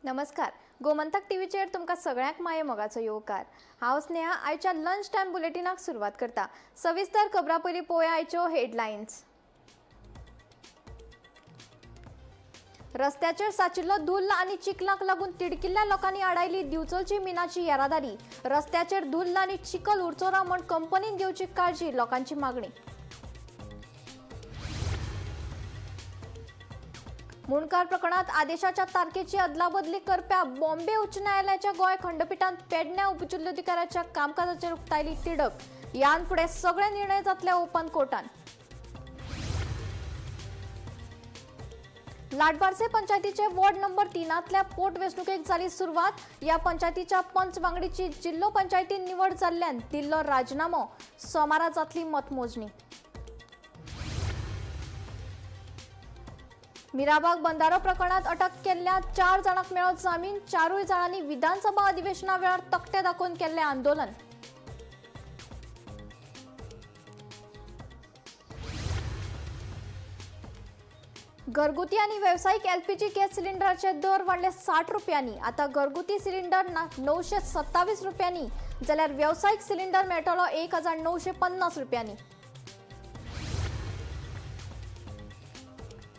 नमस्कार, गोमंतक टीव्हीचेर तुमकां सगळ्यांक माये मोगाचो येवकार. हांव स्नेहा आयच्या लंच टायम बुलेटिनाक सुरवात करता. सविस्तर खबरां पयलीं पळोवया आयच्यो हेडलायन्स. रस्त्याचेर साचिल्लो धुल्ल आनी चिखलाक लागून तिडकिल्ल्या लोकांनी आडायली दिवचलची मिनाची येरादारी. रस्त्याचेर धुल्ल आनी चिखल उरचो ना म्हूण कंपनीन घेवची काळजी, लोकांची मागणी. मुंडकार प्रकरणात आदेशाच्या तारखेची अदलाबदली करप्या बॉम्बे उच्च न्यायालयाच्या गोंय खंडपीठान पेडण्या उपजिल्लोधिकाऱ्याच्या कामकाजाचेर उक्तायली तिडक. यान फुडें सगळे निर्णय जातले ओपन कोर्टान. लाटबारसे पंचायतीचे वॉर्ड नंबर 3तल्या पोटवेंचणुकेक जाली सुरवात. ह्या पंचायतीच्या पंच वांगडीची जिल्लो पंचायतीन निवड जाल्ल्यान दिल्लो राजिनामो. सोमारा जातली मतमोजणी. मिराबाग बंधारो प्रकरणात अटक केल्ल्या 4 जाणांक मेळ्ळो जामीन. 4 जाणांनी विधानसभा अधिवेशना वेळार तकटे दाखोवन केल्लें आंदोलन. घरगुती आनी वेवसायीक एलपीजी गॅस सिलिंडराचे दर वाडले 60 रुपयांनी. आता घरगुती सिलिंडर 927 रुपयांनी जाल्यार वेवसायीक सिलिंडर मेळटलो 1950 रुपयांनी.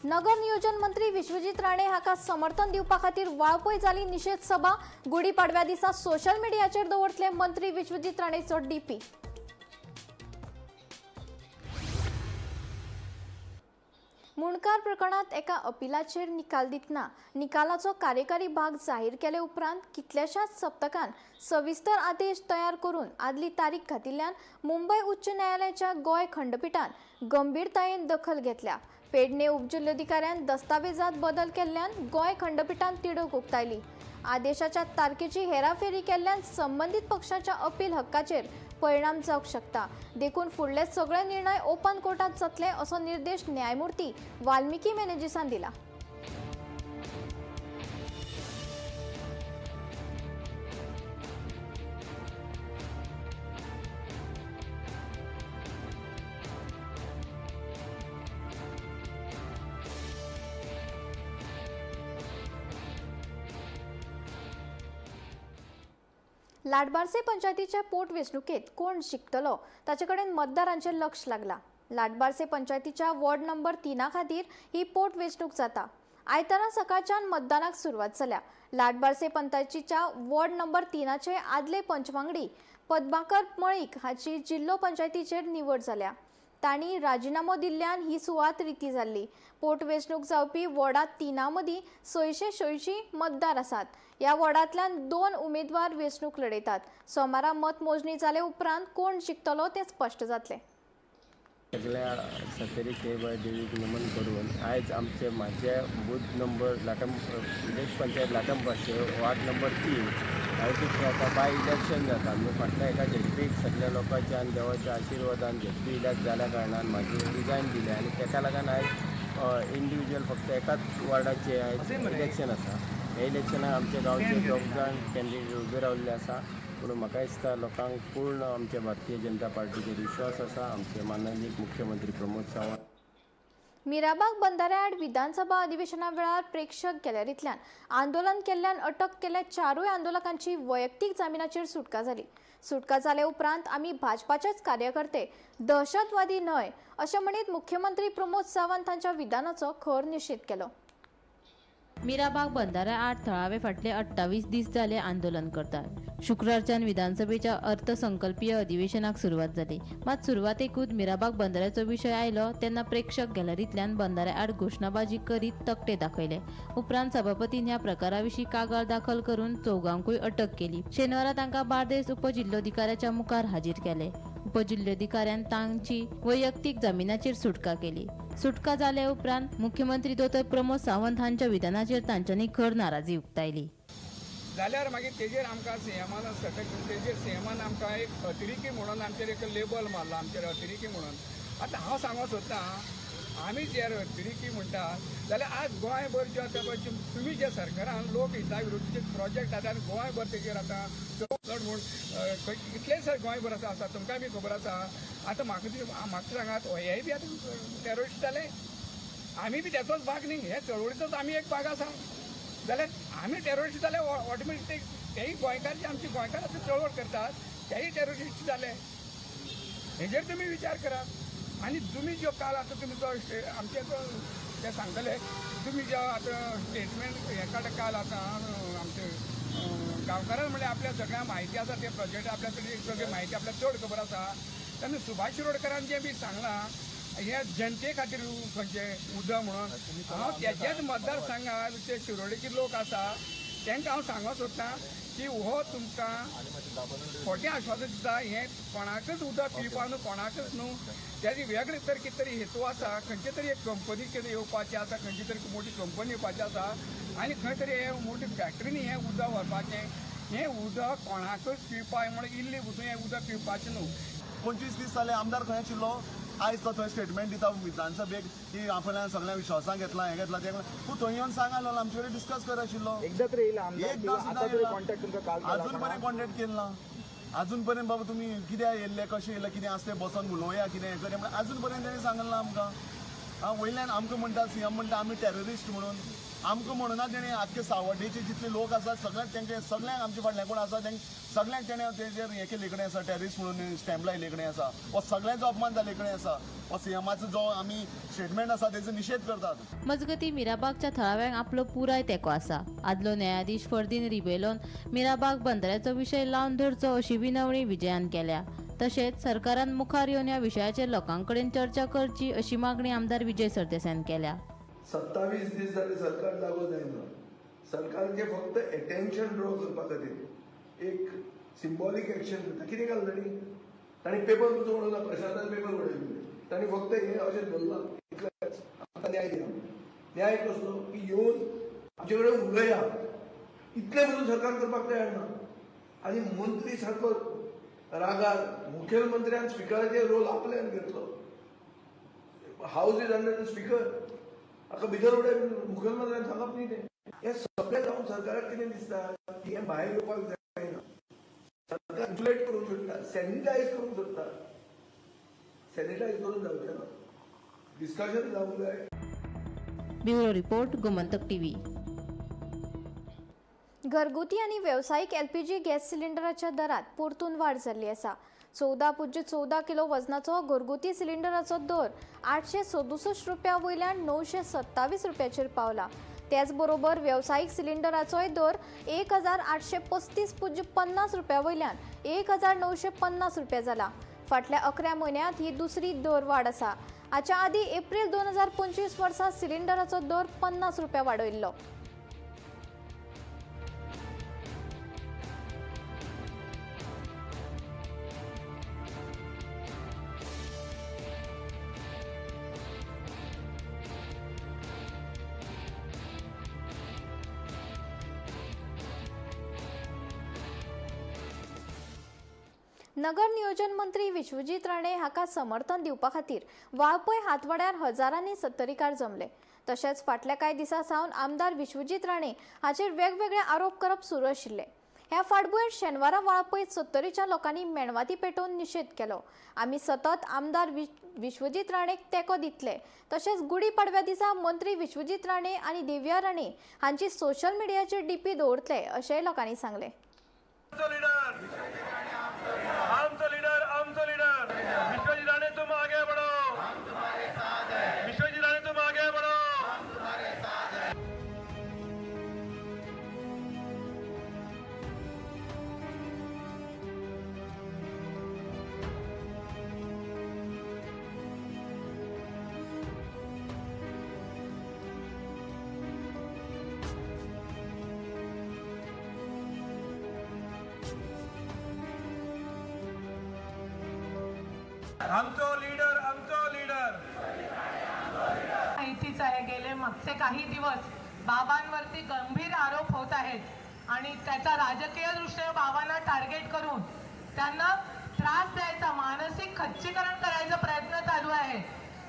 नगर नियोजन मंत्री विश्वजीत राणे हाका समर्थन दिवपा खातीर वाळपय जाली निशेध सभा. गुढीपाडव्या दिसा सोशल मिडियाचेर दवरतले मंत्री विश्वजीत राणेचो डीपी. मुंडकार प्रकरणात एका अपिलाचेर निकाल दितना निकालाचो कार्यकारी भाग जाहीर केले उपरांत कितल्याशाच सप्तकान सविस्तर आदेश तयार करून आदली तारीख घातिल्ल्यान मुंबय उच्च न्यायालयाच्या गोंय खंडपीठान गंभीरतायेन दखल घेतल्या. पेडणे उपजिल्लोधिकाऱ्यान दस्तावेजात बदल केल्ल्यान गोंय खंडपीठान तिडक उक्तायली. आदेशाच्या तारखेची हेराफेरी केल्ल्यान संबंदीत पक्षाच्या अपील हक्काचेर परिणाम जावंक शकता, देखून फुडले सगळे निर्णय ओपन कोर्टात जातले असो निर्देश न्यायमूर्ती वाल्मिकी मेनेजीसान दिला. लाटबारसे पंचायतीच्या पोटवेंचणुकेत कोण जिखतलो ताचे कडेन मतदारांचें लक्ष लागलां. लाटबारसे पंचायतीच्या वॉर्ड नंबर 3 खातीर ही पोटवेंचणूक जाता. आयतारा सकाळच्यान मतदानाक सुरवात जाल्या. लाटबारसे पंचायतीच्या वॉर्ड नंबर 3चे आदले पंचवांगडी पद्माकर मळीक हाची जिल्लो पंचायतीचेर निवड जाल्या. तांणी राजिनामो दिल्ल्यान ही सुवात रिती जाल्ली. पोटवेंचणूक जावपी वॉर्डांत 3 मदीं 686 मतदार आसात. ह्या वॉर्डांतल्यान 2 उमेदवार वेंचणूक लढयतात. सोमारा मतमोजणी जाले उपरांत कोण जिखतलो तें स्पश्ट जातलें. सगळ्या सतेरी केळबाय देवीक नमन करून आयज आमचे म्हाजे booth number Latam village panchayat Latambarse ward number 3 आयज आतां बाय इलेक्शन जाता. म्हणजे फाटल्या एका झेडपीक सगळ्या लोकांच्या आनी देवाच्या आशिर्वादान झेडपी इलेक्ट जाल्या कारणान म्हाजी रिजायन दिलें आनी तेका लागून आयज इंडिविज्युअल फक्त एकाच वॉर्डाचे आयज इलेक्शन आसा. हे इलेक्शनाक आमच्या गांवचे 2 जाण कॅन्डिडेट उबे रावल्ले आसा. पूण म्हाका दिसता लोकांक पूर्ण आमच्या भारतीय जनता पार्टीचेर विश्वास आसा. आमचे माननीय मुख्यमंत्री प्रमोद सावंत. मिराबाग बंधाऱ्याआड विधानसभा अधिवेशना वेळार प्रेक्षक गॅलरींतल्यान आंदोलन केल्ल्यान अटक केल्ल्या 4 आंदोलकांची वैयक्तीक जामिनाचेर सुटका जाली. सुटका जाले उपरांत आमी भाजपाचेच कार्यकर्ते, दहशतवादी न्हय अशें म्हणीत मुख्यमंत्री प्रमोद सावंत हांच्या विधानाचो खर निशेध केलो. मिराबाग बंधाऱ्या आड थळावे फाटले 28 दीस जाले आंदोलन करतात. शुक्रारच्यान विधानसभेच्या अर्थसंकल्पीय अधिवेशनाक सुरवात जाली. मात सुरवातेकूच मिराबाग बंधाऱ्याचो विशय आयलो तेन्ना प्रेक्षक गॅलरींतल्यान बंधाऱ्या आड घोशणाबाजी करीत तकटे दाखयले. उपरांत सभापतीन ह्या प्रकारा विशीं कागाळ दाखल करून 4गांकूय अटक केली. शेनवारा तांकां बार्देस उपजिल्लोधिकाऱ्याच्या मुखार हाजीर केले. उपजिल्लोधिकाऱ्यान तांची वैयक्तीक जामिनाचेर सुटका केली. सुटका जाले उपरांत मुख्यमंत्री दोतोर प्रमोद सावंत हांच्या विधानाचेर तांच्यांनी खर नाराजी उक्तायली. जाल्यार मागीर तेजेर आमकां सीएमान सटक तेजेर सीएमान आमकां एक अतिरेकी म्हणून आमचेर एक लेबल मारला, आमचेर अतिरेकी म्हणून. आतां हांव सांगूंक सोदतां, आमी जे अतिरेकी म्हणटा जाल्यार आज गोंयभर जे आतां पळय तुमी जे सरकारान लोकहिता विरुद्धचे प्रोजेक्ट आतां आनी गोंयभर तेजेर आतां चड म्हूण कितले सर गोंयभर आतां आसा, तुमकां बी खबर आसा. आतां म्हाका सांगात, हेय बी आतां टेररिस्ट जाले, आमी बी तेचोच भाग न्ही, हे चळवळीचोच आमी एक भाग आसा. जाल्यार आमी टेररिस्ट जाल्यार ऑटोमॅटीक तेय गोंयकार जे आमचे गोंयकार आतां चळवळ करतात तेय टेररिस्ट जाले. हेजेर तुमी विचार करात. आनी तुमी ज्यो काल आतां तुमी जो आमचे जो ते सांगतले तुमी जो आतां स्टेटमेंट हें काडटा काल आतां आमचे गांवकारान म्हणल्यार आपल्या सगळ्या म्हायती आसा, ते प्रोजेक्ट आपल्या कडेन सगळी म्हायती आपल्याक चड खबर आसा. तेन्ना सुभाष शिरोडकरान जें बी सांगलां हे जनते खातीर खंयचें उदक म्हणून हांव तेजेच मतदारसंघात ते शिरोडेचे लोक आसा तांकां हांव सांगूंक सोदतां की हो तुमकां खोटें आश्वासन दिता. हें कोणाकच उदक पिवपा न्हू, कोणाकच न्हू, तेजे वेगळे तर कितें तरी हेतू आसा. खंयचे तरी एक कंपनी कितें येवपाची आसा, खंयची तरी मोठी कंपनी येवपाची आसा आनी खंय तरी हे मोठी फॅक्टरीनी हें उदक व्हरपाचें. हें उदक कोणाकच पिवपाक म्हणून इल्लें पसून हें उदक पिवपाचें न्हू. 25 दीस जाले आमदार खंय आशिल्लो? आयज तो थंय स्टेटमेंट दिता विधानसभेक की आपल्यान सगळ्यांक विश्वासांत घेतला, हें घेतला, तें घेतला. तूं थंय येवन सांग आसलो, आमचे कडेन डिस्कस कर आशिल्लो. एकदा तरी येयला आमदार एकदां किंवा सुद्दां आतां तरी येयला. कॉन्टॅक्ट तुमकां काल केला अजून पर्यंत कॉन्टॅक्ट केला ना. अजून पर्यंत बाबा तुमी कित्याक येयल्ले, कशें येयल्ले, कितें आसा तें बसोन उलोवया, कितें हें करया म्हणून अजून पर्यंत तेणें सांगलें ना आमकां. आं, वयल्यान आमकां म्हणटा सीएम म्हणटा आमी टेररिस्ट म्हणून. आमकां म्हणूना तेणें, आख्खे सावड्डेचे जितले लोक आसात सगळ्यांक तेंचे सगळ्यांक आमचे फाटल्यान कोण आसा तेंक सगळ्यांक तेणें तेजेर हें केल्ले कडेन आसा, टेररिस्ट म्हणून स्टॅम्प लायिल्ले कडेन आसा. हो सगळ्यांचो अपमान जाल्ले कडेन आसा. हो सीएमाचो जो आमी स्टेटमेंट आसा तेजो निशेध करतात. मजगती मिराबागच्या थळाव्यांक आपलो पुराय तेंको आसा. आदलो न्यायाधीश फर्दीन रिबेलोन मिराबाग बंदराचो विशय लावन धरचो अशी विनवणी विजयान केल्या. तशेंच सरकारान मुखार येवन ह्या विशयाचेर लोकांकडेन चर्चा करची अशी मागणी आमदार विजय सरदेसायान केल्या. 27 दीस जाले सरकार जागो जायना. सरकाराचें फक्त एटेन्शन ड्रॉ करपा खातीर एक सिंबॉलीक एक्शन करता. कितें केलें तांणी? तांणी पेपर पसून उडोवना, प्रशासनान पेपर उडयले. तांणी फक्त हें अशें धरलां इतलेंच. आमकां न्याय दिया. न्याय कसलो की येवन आमचे कडेन उलया, इतलें पसून सरकार करपाक तयार ना. आनी मंत्री सारको रागार, मुखेलमंत्र्यान स्पिकराचेर रोल आपल्यान घेतलो. House is under the speaker. हाका भितर उडय मुखेलमंत्र्यान सांगप न्ही तें. हें सगळें जावन सरकाराक कितें दिसता की हें भायर येवपाक जायना. सरकार इन्सुलेट करूंक सोदता, सॅनिटायज करूंक सोदता. सॅनिटायज करून जावचें ना, डिस्कशन जावंक जाय. Bureau report, Gomantak TV. घरगुती आनी वेवसायीक एलपीजी गॅस सिलिंडराच्या दरात परतून वाड जाल्ली आसा. 14.14 किलो वजनाचो घरगुती सिलिंडराचो दर 867 रुपया वयल्यान 927 रुपयाचेर पावला. त्याच बरोबर वेवसायीक सिलिंडराचोय दर 1835.50 रुपया वयल्यान 1950 रुपया जाला. फाटल्या 11 म्हयन्यांत ही दुसरी दर वाड आसा. हाच्या आदीं एप्रील 2025 वर्सा सिलिंडराचो दर 50 रुपया वाडयल्लो. नगर नियोजन मंत्री विश्वजीत राणे हाका समर्थन दिवपा खातीर वाळपय हातवाड्यार हजारांनी सत्तरीकार जमले. तशेंच फाटल्या कांय दिसां सावन आमदार विश्वजीत राणे हाचेर वेगवेगळे आरोप करप सुरू आशिल्ले. ह्या फाटभुंयेर शेनवारा वाळपय सत्तरीच्या लोकांनी मेणवाती पेटोवन निशेध केलो. आमी सतत आमदार विश्वजीत राणेक तेंको दितले. तशेंच गुडी पाडव्या दिसा मंत्री विश्वजीत राणे आनी देविया राणे हांची सोशल मिडियाचेर डीपी दवरतले अशेंय लोकांनी सांगलें. आमचो लीडर, आमचो लीडर विश्वजीत राणे, तुम आगे बढ़ो. विश्वजीत राणे, तुम आगे बढ़ो. आमचो लीडर, आमचो लीडर. माहितीच आहे, गेले मागचे काही दिवस बाबांवरती गंभीर आरोप होत आहेत आणि त्याचा राजकीय दृष्ट्या बाबांना टार्गेट करून त्यांना त्रास द्यायचा, मानसिक खच्चीकरण करायचा प्रयत्न चालू आहे.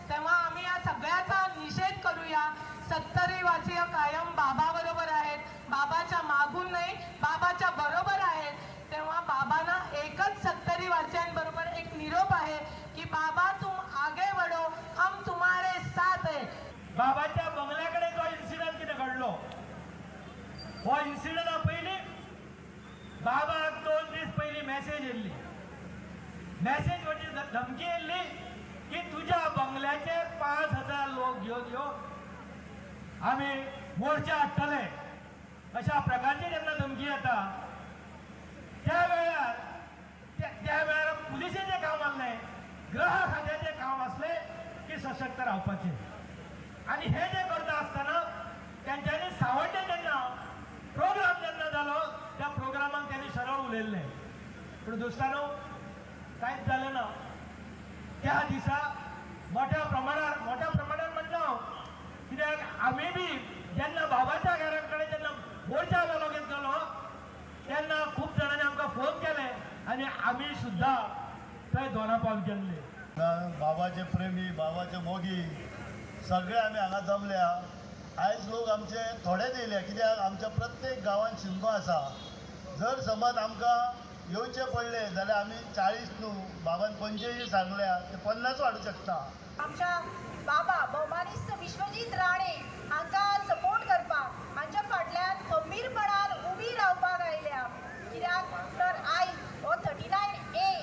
तेव्हा आम्ही या सगळ्याचा निषेध करूया. सत्तरीवासीय कायम बाबाबरोबर आहेत, बाबाच्या मागून नाही, बाबाच्या बरोबर आहेत. तेव्हा बाबांना एकच सत्तरीवासियांबरोबर एक निरोप आहे की बाबा तुम आगे बढ़ो, हम तुम्हारे साथ है. बाबाच्या बंगल्याकडे जो इन्सिडंट कितें घडलो हो इन्सिडंटा पयलीं बाबाक 2 दीस पयलीं मॅसेज येयल्ली. मॅसेज म्हणजे धमकी येयल्ली की तुज्या बंगल्याचेर 5000 लोक घेवन यो, आमी मोर्चा हाडटले, अशा प्रकारची जेन्ना धमकी येता त्या वेळार त्या वेळार पुलिसेचें काम आसलें, गृह खात्याचें काम आसलें की सशक्त रावपाचें. आनी हें जें करता आसतना तेंच्यांनी सावड्डे जेन्ना प्रोग्राम जेन्ना जालो त्या प्रोग्रामाक त्यांनी सरळ उलयल्लें. पूण दोस्तानो, कांयच जालें ना. त्या दिसा मोठ्या प्रमाणार म्हणटा हांव, कित्याक आमी बी जेन्ना बाबाच्या घरा कडेन जेन्ना मोर्चा घालो गेलो तेन्ना खूब जाणांनी आमकां फोन केले आनी आमी सुद्दां थंय दोना पावल गेल्ले. बाबाचे प्रेमी, बाबाचे मोगी सगळे आमी हांगा जमल्या. आयज लोक आमचे थोडेच येयले कित्याक आमच्या प्रत्येक गांवांत शिमगो आसा. जर समज आमकां येवचें पडलें जाल्यार आमी 40 न्हू, बाबान 45 सांगल्या, ते 50 हाडूं शकता. आमच्या बाबा भोवमानिस्त विश्वजीत राणे हांकां सपोर्ट करपाक, हांच्या फाटल्यान खंबीरपणान उबी रावपाक आयल्या. कित्याक तर आयज हो 39A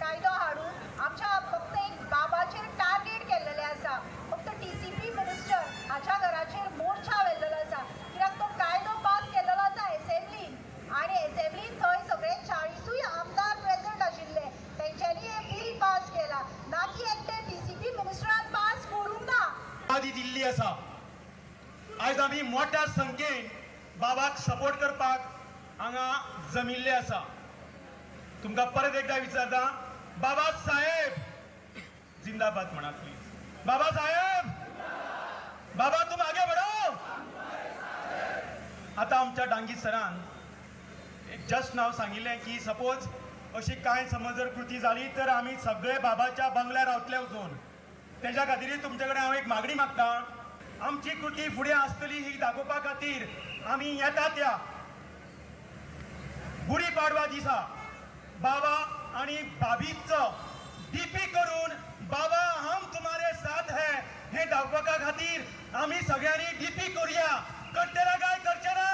कायदो हाडून आमच्या फक्त एक बाबाचेर टार्गेट केल्लेलें आसा. फक्त TCP minister हाच्या घराचेर मोर्चा व्हेल्लेलो आसा, कित्याक तो कायदो पास केल्लेलो आसा एसेंब्लीन, आनी एसेंब्लीन थंय सगळे 40 आमदार प्रेजंट आशिल्ले, तेंच्यांनी हें बील पास केला, ना की एकटे TCP मिनिस्टरान पास करूंक ना. आदी दिल्ली आसा. आयज आमी मोठ्या संख्येन बाबाक सपोर्ट करपाक हांगा जमिल्ले आसा. तुमकां परत एकदा विचारता, बाबा साहेब जिंदाबाद म्हणा प्लीज. बाबा साहेब, बाबा तुम आगे बढ़ो. आतां आमच्या डांगी सरान एक जस्ट नाव सांगिल्लें की सपोज अशी कांय समज जर कृती जाली तर आमी सगळे बाबाच्या बंगल्यार रावतले वचून. तेज्या खातीर तुमचे कडेन हांव एक मागणी मागता, आमची कृती फुडें आसतली ही दाखोवपा खातीर आमी येता त्या गुढी पाडवा दिसा बाबा आनी भाभीचो डीपी करून बाबा हम तुम्हारे साथ है हे दाखोवपा खातीर आमी सगळ्यांनी डीपी करूया. करतले काय करचे ना?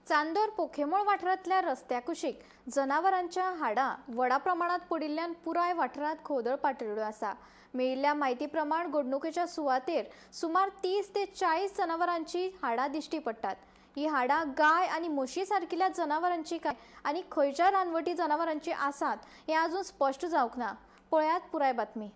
चांदोर पोखेमोळ वाठारांतल्या रस्त्या कुशीक जनावरांच्या हाडां व्हडा प्रमाणात पडिल्ल्यान पुराय वाठारांत खोदळ पातळिल्लो आसा. मेळिल्ल्या म्हायती प्रमाण घडणुकेच्या सुवातेर सुमार 30 ते 40 जनावरांची हाडां दिश्टी पडटात. ही हाडां गाय आनी म्हशी सारकिल्ल्या जनावरांची काय आनी खंयच्या रानवटी जनावरांची आसात हें अजून स्पश्ट जावंक ना. पळयात पुराय बातमी.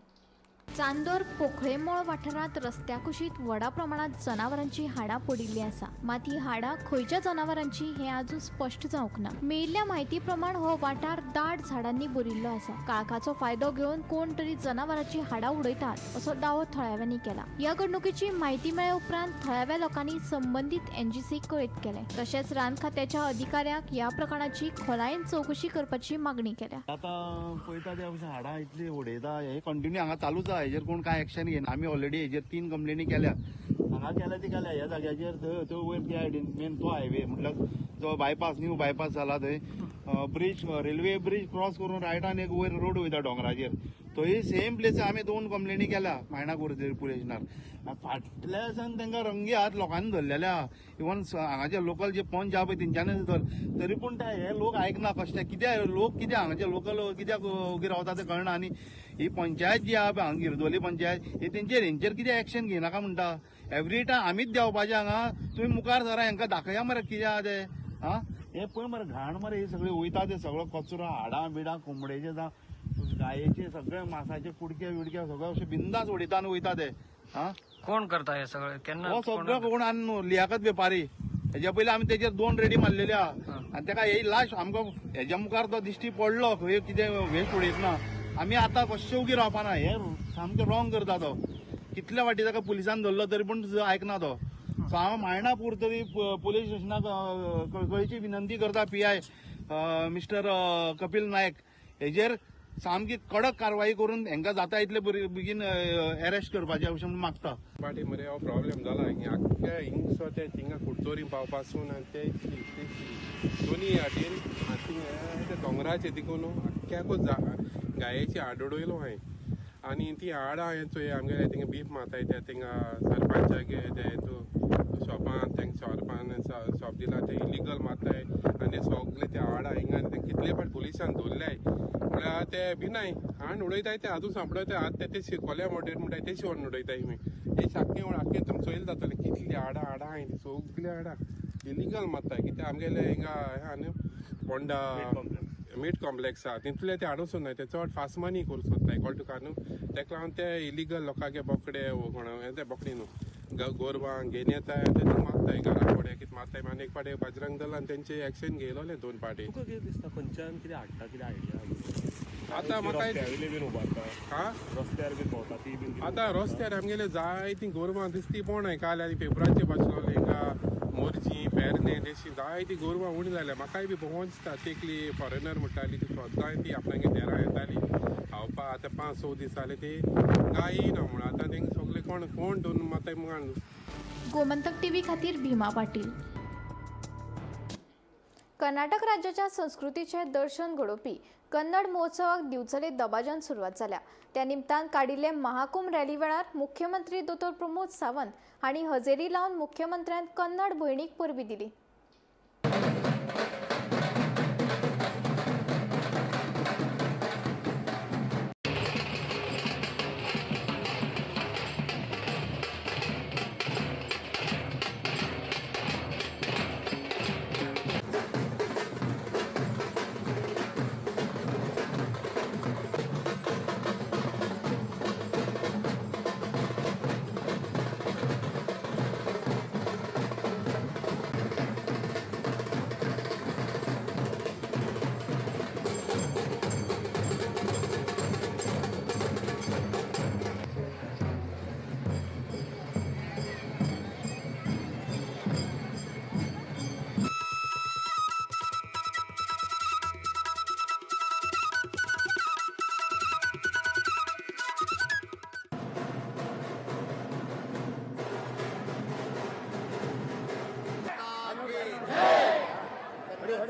चांदोर पोखळेमोळ वाठारांत रस्त्या कुशीत व्हडा प्रमाणात जनावरांची हाडां पडिल्ली आसा. मात ही हाडां खंयच्या जनावरांची हें अजून स्पश्ट जावंक ना. मेळिल्ल्या म्हायती प्रमाण हो वाठार दाट झाडांनी भरिल्लो आसा. काळखाचो फायदो घेवन कोण तरी जनावरांची हाडां उडयतात असो दावो थळाव्यांनी केला. ह्या घडणुकेची म्हायती मेळ्ळे उपरांत थळाव्या लोकांनी संबंदीत NGC कळीत केलें. तशेंच रान खात्याच्या अधिकाऱ्यांक ह्या प्रकरणाची खोलायेन चवकशी करपाची मागणी केल्या. आतां पळयता ते हाडां इतली उडयता, हे कंटिन्यू हांगा चालूच आहा. हेजेर कोण काय एक्शन घेना. आमी ऑलरेडी हेजेर 3 कंप्लेनी केल्या. हांगा केल्या ती केल्या, ह्या जाग्याचेर थंय वयर त्या सायडीन मेन तो हायवे म्हटल्यार जो बायपास न्यू बायपास जाला थंय ब्रीज, रेल्वे ब्रीज क्रॉस करून रायटान एक वयर रोड वयता डोंगराचेर, थंय सेम प्लेस आमी 2 कंप्लेनी केल्या मायणा पुलीस स्टेशनार. फाटल्या दिसान तांकां रंगे हात लोकांनी धरलेले आहा. इवन हांगाचे लोकल जे पंच आहा पळय तेंच्यांनी धर, तरी पूण ते हे लोक आयकना. कशें कित्याक लोक कित्याक हांगाचे लोकल कित्याक ओगी रावता ते कळना. आनी ही पंचायत जी आहा पळय हांगा गिरदोली पंचायत, ही तेंचेर हेंचेर कितें एक्शन घेयनाका म्हणटा. एवरी टायम आमीच देंवपाचें हांगा, तुमी मुखार सरा हेंकां दाखया मरे कितें आहा तें. आं हे पळय मरे घाण मरे, ही सगळी वयता ते सगळो कचरो, हाडां बिडां कोंबडेचे जावं गायेचे सगळे मासाचे कुडके बिडके सगळे अशे बिंदास उडयता आनी वयता ते. आं कोण करता हे सगळे केन्ना? हो सगळो कोण आनी लियाकत वेपारी. हेज्या पयलीं आमी तेजेर 2 रेडी मारलेले आहा आनी तेका हे लास्ट आमकां हेज्या मुखार तो दिश्टी पडलो खंय कितें वेस्ट उडयतना आमी आतां कशें उगी रावपाना. हे सामकें रॉंग करता तो. कितल्या फाटी ताका पुलिसान धरलो तरी पूण आयकना तो. सो हांव मायणापूर तरी पुलीस स्टेशनाक कळकळीची विनंती करता PI mister Kapil Naik हेजेर सामकी कडक कारवाई करून हेंकां जाता इतले बेगीन अरेस्ट करपाचें अशें म्हणून मागता. पाटी मरे हो प्रॉब्लेम जाला आख्ख्या हिंगसो ते थिंगा कुडतोरी पावपासून आनी ते दोनी हाटीन थिंगा दोंगराचे तिकून आख्ख्याकूच गायेची हाड उडयलो हांवें आनी ती हाडां हांवें चोय आमगेले थिंगा बीफ मारताय ते थिंगा सरपंचागे ते हितू शॉपान तेंक शॉपान शॉप दिला ते इलिगल मारताय आनी सगळे ते हाडा हिंगा ते कितले फाट पुलिसान धरल्याय म्हळ्यार ते भिनाय हाण उडयताय ते आजून सांपडयताय आतां ते शिकोल्या मोटेर म्हणटाय ते शिवण उडयताय तुमी हे सारकें आख्खें तुमी चोयल जातलें कितली हाडां हाडां आहाय ती सगळीं हाडां इलिगल मारताय कित्याक आमगेले हिंगा आहा न्हू पोंडा मीट कॉम्प्लेक्स आहा तितूंतले ते हाडूंक सोदनाय ते चड फास्ट मनी करूंक सोदताय कळटा तुका न्हू तेका लागून ते इलिगल लोकांगे बोकडे कोण ते बोकडी न्हू गोरवां घेवन येताय ते मारताय घरा फुडें कितें मारताय आनी एक फावटी बजरंग दलान तेंचे एक्शन घेयलोले 2 फावटी. तुका कितें दिसता खंयच्यान कितें हाडटा कितें आयडिया? आतां म्हाका रस्त्यार बीन भोंवता ती बीन आतां रस्त्यार आमगेले जायतीं गोरवां दिसती पळोवनाय काल आनी पेपराचेर बसलोले हिंगा मोरजी पेरणे तेशी जायतीं गोरवां उणी जाल्या. म्हाकाय बी भोंवोन दिसता तेकली फॉरेनर म्हणटाली ती सद्दां ती आपणागे देरां येताली खावपा. आतां 5-6 दीस जाले ती गायी ना म्हणून आतां तेंका सगळे कोण कोण दोन माताय मुखार. गोमंतक टीव्ही खातीर भीमा पाटील. कर्नाटक राज्याच्या संस्कृतीचें दर्शन घडोवपी कन्नड महोत्सवाक दिवचले दबाज्यान सुरवात जाल्या. त्या निमतान काडिल्ले महाकुंभ रॅली वेळार मुख्यमंत्री दोतोर प्रमोद सावंत हांणी हजेरी लावन मुख्यमंत्र्यान कन्नड भयणीक परबीं दिली.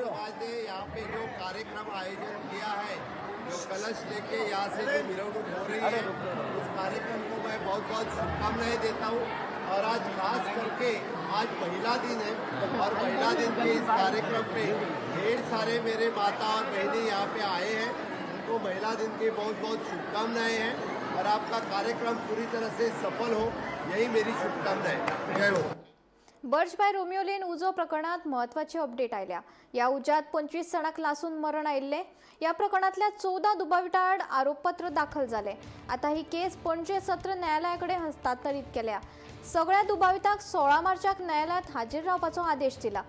समाज ने यहाँ पे जो कार्यक्रम आयोजन किया है, जो कलश लेके यहाँ से जो मिरवणूक हो रही है, उस कार्यक्रम को मैं बहुत बहुत शुभकामनाएं देता हूँ। और आज खास करके आज महिला दिन है और महिला दिन के इस कार्यक्रम पे ढेर सारे मेरे माता और बहनें यहाँ पे आए हैं, उनको महिला दिन की बहुत बहुत शुभकामनाएं हैं और आपका कार्यक्रम पूरी तरह से सफल हो, यही मेरी शुभकामनाएं। जय हो। बर्च बाय रोमियो लेन उजो प्रकरणात महत्वाची अपडेट आयल्या. ह्या उज्यात 25 जाणांक लासून मरण आयिल्लें. ह्या प्रकरणांतल्या 14 दुबावितां आड आरोपपत्र दाखल जालें. आतां ही केस पणजे सत्र न्यायालया कडेन हस्तांतरीत केल्या. सगळ्या दुबावितांक 16 मार्चाक न्यायालयांत हाजीर रावपाचो आदेश दिला.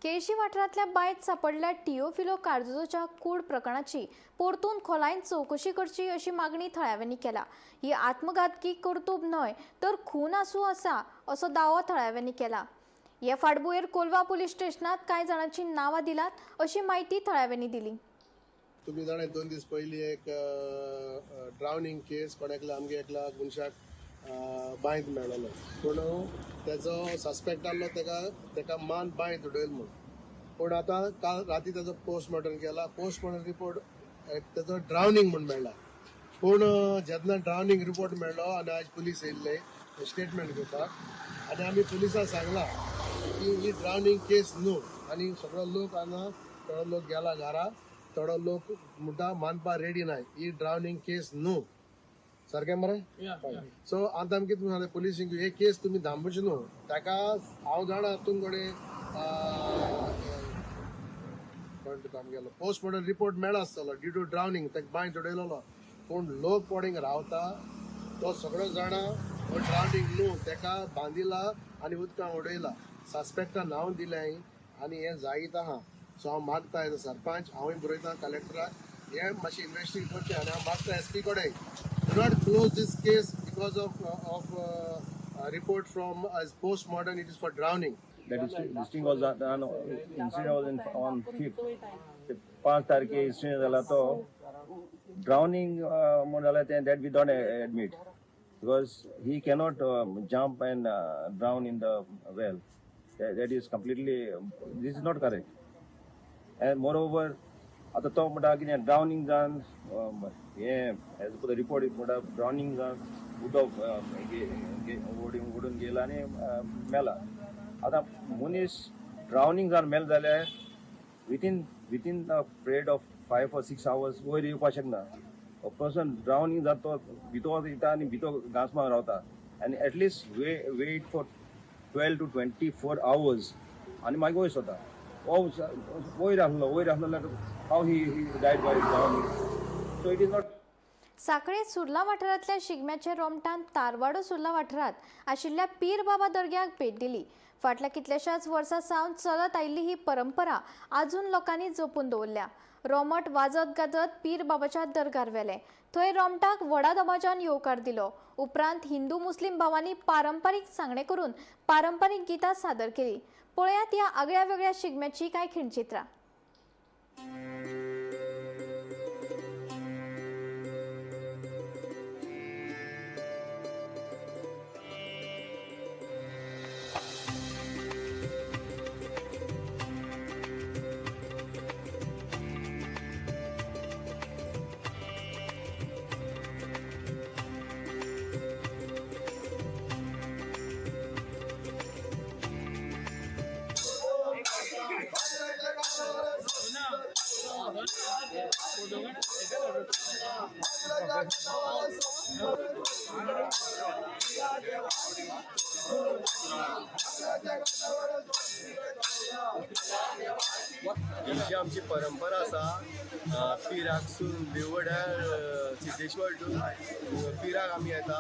केळशी वाठारांतल्या बांयत सांपडल्या टियोफिलो कार्दोजोच्या कूड प्रकरणाची परतून खोलायेन चवकशी करची अशी मागणी थळाव्यांनी केल्या. ही आत्मघातकी कर्तुब न्हय तर खून आसूं आसा असो दावो थळाव्यांनी केला. हे फाटभुंयेर कोलवा पुलीस स्टेशनांत कांय जाणांची नांवां दिलात अशी म्हायती थळाव्यांनी दिली. तुमी जाणा 2 दीस पयलीं एक ड्रावनिंग केस कोण एकला आमगे एकला मनशाक बांयत मेळ्ळो, पूण तेजो सस्पेक्ट आहलो तेका तेका मान बांयत उडयल म्हूण. पूण आतां काल राती तेजो पोस्टमॉर्टम केला. पोस्टमॉर्टम रिपोर्ट तेजो ड्रावनिंग म्हूण मेळ्ळा. पूण जेन्ना ड्रावनिंग रिपोर्ट मेळ्ळो आनी आयज पुलीस येयल्ले स्टेटमेंट घेवपाक आनी आमी पुलिसांक सांगलां की ही ड्रावनिंग केस न्हू आनी सगळो लोक हांगा थोडो लोक गेला घरा, थोडो लोक म्हणटा मानपा रेडी नाय, ही ड्रावनिंग केस न्हू. सारकें मरे? सो आतां आमी कितें सांगलें पुलिसींक, हे केस तुमी धांपूची न्हू. ताका हांव जाणा तुमकडे आमगेलो पोस्टमॉर्टम रिपोर्ट मेळ्ळो आसतलो ड्यू टू ड्रावनिंग, ताका बांयत उडयलेलो. पूण लोक पडिंग रावता तो सगळो जाणा हो ड्रावनिंग न्हू, ताका बांदिला आनी उदकां उडयला. सस्पेक्टा नांव दिलें आनी हें जायत आहा. सो हांव मागता एज अ सरपंच, हांवूय बरयता कलेक्टराक हें मातशें इन्वेस्टिगेट करचें आनी हांव मागता एस पी कडेन, do not close this case because of report from as post-mortem, it is for drowning. That is, this thing was done, incident was in, on 5th. 5 तारखे incident जाला तो drowning म्हूण जाला तें that we don't admit because he cannot jump and drown in the well. That is completely, this is not correct. And more over आतां तो म्हणटा कितें ड्रावनींग जावन हें एज पर the report म्हणटा ड्रावनींग जावन उदक ओडून गेला आनी मेला. आतां मनीस ड्रावनींग जावन मेल जाल्यार within the period of 5 or 6 hours वयर येवपाक शकना. अ पर्सन ड्रावनींग जाता तो भितर वयता आनी भितर घांस मारून रावता आनी at least wait for 12 to 24 hours आनी मागीर वयर सरता. वयर आसलो जाल्यार how he died by drowning. So it is not. Sanquelim Surla वाठारांतल्या शिगम्याच्या रोमटान तारवाडो सुर्ला वाठारांत आशिल्ल्या पीर बाबा दर्ग्याक भेट दिली. फाटल्या कितल्याशाच वर्सां सावन चलत आयिल्ली ही परंपरा आजून लोकांनी जपून दवरल्या. रोमट वाजत गाजत पीर बाबाच्या दर्गार व्हेलें. थंय रोमटाक व्हडा दबाज्यान येवकार दिलो. उपरांत हिंदू मुस्लीम भावांनी पारंपारीक सांगणें करून पारंपारीक गितां सादर केली. पळयात ह्या आगळ्या वेगळ्या शिगम्याची कांय खिणचित्रां. ही जी आमची परंपरा आसा पिराकसून देवगड्यार सिद्धेश्वर टू पिराक आमी येता.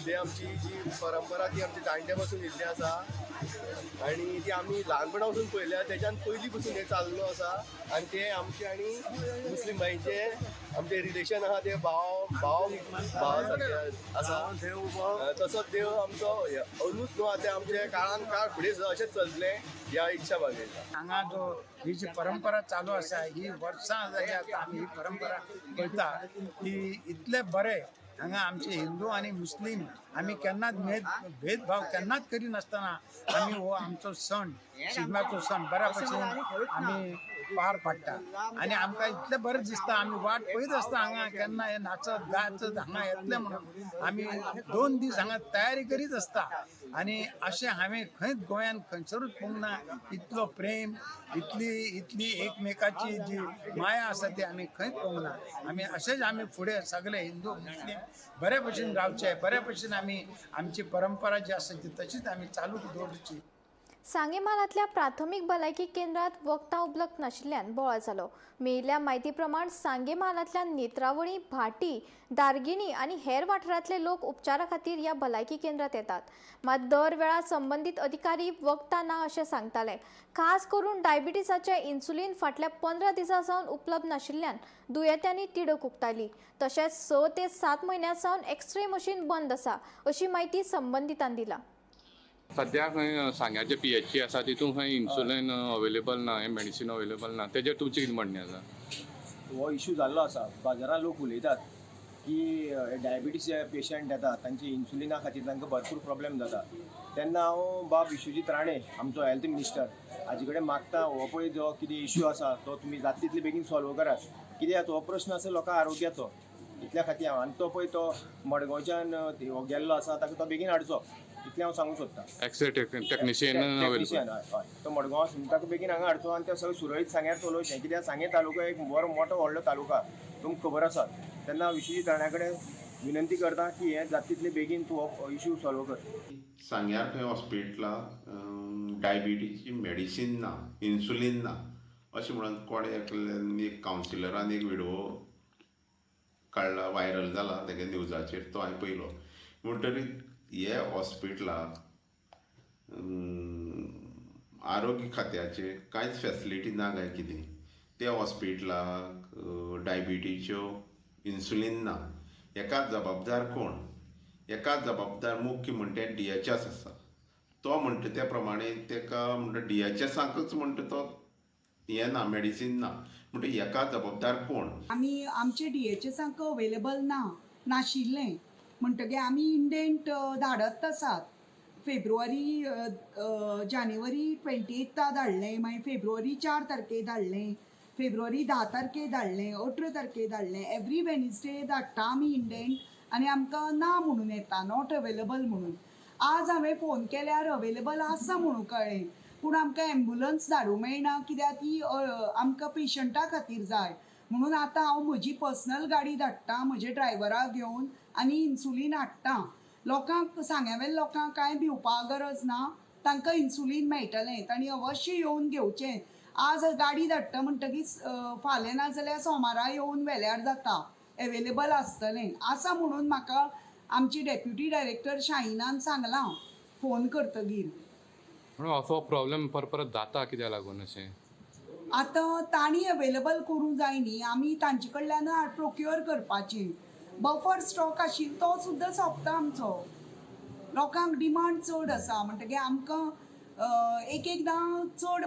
ते आमची जी परंपरा ती आमची जाणट्या पासून येयल्ली आसा आनी ती आमी ल्हानपणा पासून पळयल्या. तेच्यान पयलीं पासून हें चाललो आसा आनी ते आमचे आनी मुस्लीम भाईचे आमचे रिलेशन आसा ते भाव भाव भाव सारके आसा. तसोच देव आमचो अंदूच न्हू आतां आमच्या काळान काळ फुडें अशेंच चलतलें ह्या इच्छा बागयता. हांगा जो ही जी परंपरा चालू आसा ही वर्सां जाली आतां आमी ही परंपरा करता ती इतले बरें हांगा आमचे हिंदू आनी मुस्लीम आमी केन्नाच भेदभाव केन्नाच करिनासतना आमी हो आमचो सण शिगम्याचो सण बऱ्या भशेन आमी पार पाडटा आनी आमकां इतलें बरें दिसता. आमी वाट पळयत आसता हांगा केन्ना हे नाचत गाचत हांगा येतले म्हणून आमी 2 दीस हांगा तयारी करीत आसता. आनी अशें हांवें खंयच गोंयांत खंयसरूच पळोवंक ना. इतलो प्रेम इतली इतली एकमेकाची जी माया आसा ती आमी खंयच पळोवंक ना. आमी अशेंच आमी फुडें सगळे हिंदू मुस्लीम बरे भशेन रावचे, बरे भशेन आमी आमची परंपरा जी आसा ती तशीच आमी चालू दवरची. सांगे म्हालांतल्या प्राथमीक भलायकी केंद्रात वखदां उपलब्ध नाशिल्ल्यान बोवाळ जालो. मेळिल्ल्या म्हायती प्रमाण सांगे म्हालांतल्या नेत्रावळी, भाटी, दार्गिणी आनी हेर वाठारांतले लोक उपचारा खातीर ह्या भलायकी केंद्रात येतात. मात दर वेळा संबंदीत अधिकारी वखदां ना अशें सांगताले. खास करून डायबिटीसाचें इन्सुलीन फाटल्या 15 दिसां सावन उपलब्ध नाशिल्ल्यान दुयेंत्यांनी तिडक उक्तायली. तशेंच 6 ते 7 म्हयन्यां सावन एक्सरे मशीन बंद आसा अशी म्हायती संबंदितान दिला. सद्या खंय सांग्याचे PHC आसा तितून खंय इन्सुलीन अवेलेबल ना, हें मेडिसीन अवेलेबल ना, तेजेर तुमचें कितें म्हणणें आसा? हो इशू जाल्लो आसा. बाजारांत लोक उलयतात की डायबिटीसचे पेशंट येता तांचे इन्सुलिना खातीर तांकां भरपूर प्रॉब्लेम जाता. तेन्ना हांव बाब विश्वजीत राणे आमचो हेल्थ मिनिस्टर हाजे कडेन मागता हो पळय जो कितें इशू आसा तो तुमी जाता तितले बेगीन सॉल्व करात. कित्याक हो प्रश्न आसा लोकां आरोग्याचो, इतल्या खातीर हांव आनी तो पळय तो मडगांवच्यान गेल्लो आसा ताका तो बेगीन हाडचो इतलें हांव सांगूंक सोदता. एक्सरे टेक्निशियन हय हय तो मडगांव आसून ताका बेगीन हांगा हाडचो आनी ते सगळें सुरळीत सांग्यार चलोवचें. कित्याक सांगें तालुका एक बरो मोठो व्हडलो तालुका तुमकां खबर आसा. तेन्ना विश्वजीत राण्या कडेन विनंती करता की हें जाता तितले बेगीन तूं हो इशू सॉल्व कर. सांग्यार खंय हॉस्पिटलाक डायबिटीची मेडिसीन ना, इन्सुलीन ना अशें म्हणून कोण एकल्यान एक कावन्सिलरान एक विडियो काडला, वायरल जाला तेगे न्यूजाचेर, तो हांवें पळयलो. म्हणटरीर हे हॉस्पिटलाक आरोग्य खात्याचे कांयच फॅसिलिटी ना काय कितें? त्या हॉस्पिटलाक डायबिटीच्यो इन्सुलीन ना. हेका जबाबदार कोण? हेका जबाबदार मुख्य म्हणटा DHS आसा. तो म्हणटा त्या प्रमाणे तेका म्हणटा DHSाकच म्हणटा तो हें ना, मेडिसीन ना, म्हणटा हेका जबाबदार कोण? आमी आमचे DHSांक अवेलेबल ना नाशिल्लें म्हणटगीर आमी इंडेंट धाडत आसात. फेब्रुवारी जानेवारी 28 धाडलें, मागीर फेब्रुवारी 4 तारखेक धाडलें. फेब्रुवारी 10 तारखेर धाडलें, 18 तारखेर धाडलें. एवरी वेनसडे धाडटा आमी इंडेंट आनी आमकां ना म्हणून येता, not available म्हणून. आज हांवें फोन केल्यार अवेलेबल आसा म्हणून कळ्ळें, पूण आमकां एम्बुलन्स धाडूंक मेळना कित्याक ती आमकां पेशंटा खातीर जाय म्हणून. आतां हांव म्हजी पर्सनल गाडी धाडटा म्हजे ड्रायव्हराक घेवन आनी इन्सुलीन हाडटा. लोकांक सांग्यावेल्या लोकांक कांय भिवपा गरज ना, तांकां इन्सुलीन मेळटलें, तांणी अवश्य येवन घेवचें. आज गाडी धाडटा म्हणटकीच फाल्यां ना जाल्यार सोमारा येवन व्हेल्यार जाता, एवेलेबल आसतलें आसा म्हणून म्हाका आमची डेप्युटी डायरेक्टर शाहिनान सांगलां फोन करतगीर. म्हणून असो प्रॉब्लेम परत परत जाता कित्याक लागून अशें? आतां तांणी अवेलेबल करूंक जाय न्ही, आमी तांचे कडल्यान प्रोक्युअर करपाची. बफर स्टॉक आशिल्लो तो सुद्दां सोंपता आमचो. लोकांक डिमांड चड आसा म्हणटकीर आमकां एक एकदां चड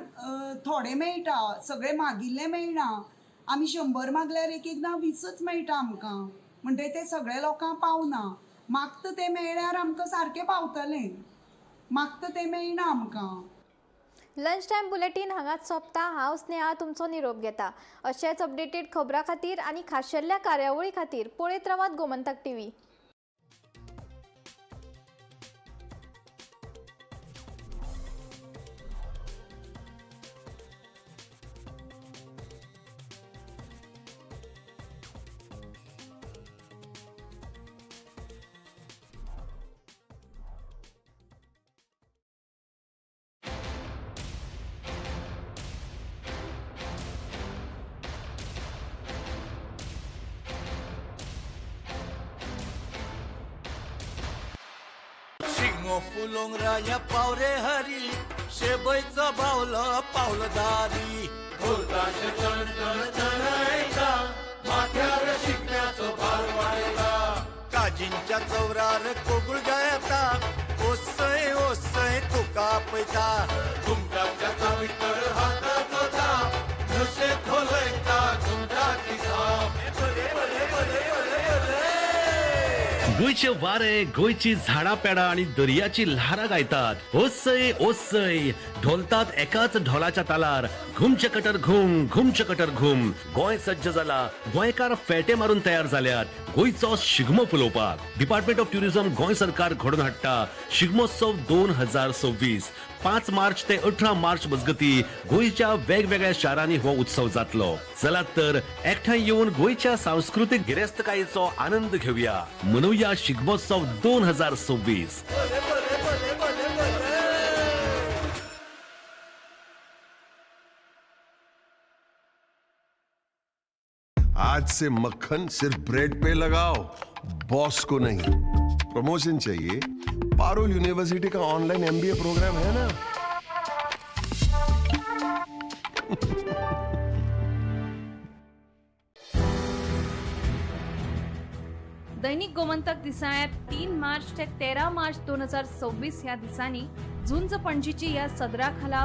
थोडे मेळटा, सगळें मागिल्लें मेळना. आमी 100 मागल्यार एक एकदां 20च मेळटा आमकां, म्हणटकीर तें सगळ्या लोकांक पावना. मागता तें मेळ्ळ्यार आमकां सारकें पावतलें, मागता तें मेळना आमकां. लंच टायम बुलेटीन हांगाच सोंपता. हांव स्नेहा तुमचो निरोप घेता. अशेच अपडेटेड खबरां खातीर आनी खाशेल्ल्या कार्यावळी खातीर पळयत रावात गोमंतक टीव्ही. फुलोंग राया पावरे हरी शेबयचो बावलो पावलदारी ढोलताशे चण चण चणयता माथ्यार शिगम्याचो भार वाडयता काजींच्या चवरार कोगूळ गायता ओसय ओसय तुका आपयता घुमटाच्या चावीतर हाताचो थाप नशे खोलयता घुमटाची थाप. बरे बरे बरे बरे बरे गोंयचे वारे, गोंयची झाडां पेडां आनी दर्याची ल्हारां गायतात. ओसय ओसय ढोलतात एकाच ढोलाच्या तालार. घुमचे कटर घुम, घुमचे कटर घुम. गोंय सज्ज जाला, गोंयकार फेटे मारून तयार जाल्यात गोंयचो शिगमो फुलोवपाक. डिपार्टमेंट ऑफ ट्युरिझम गोंय सरकार घडोवन हाडटा शिगमोत्सव 2026. 5 मार्च ते 18 मार्च मजगती गोंयच्या वेगवेगळ्या शारांनी हो उत्सव जातलो. चलात तर एकठांय येवन गोंयच्या सांस्कृतीक गिरेस्तकायेचो आनंद घेवया. मनोवया शिगमोत्सव 2026. आज से मक्खन सिर्फ ब्रेड पे लगाओ, बॉस को नहीं. प्रमोशन चाहिए? पारुल यूनिवर्सिटी का ऑनलाइन एमबीए प्रोग्राम है ना. दैनिक गोमंतक दिसाळ्यांत 3 मार्च ते 13 मार्च 2026 ह्या दिसांनी झुंज पणजीची ह्या सदरा खाला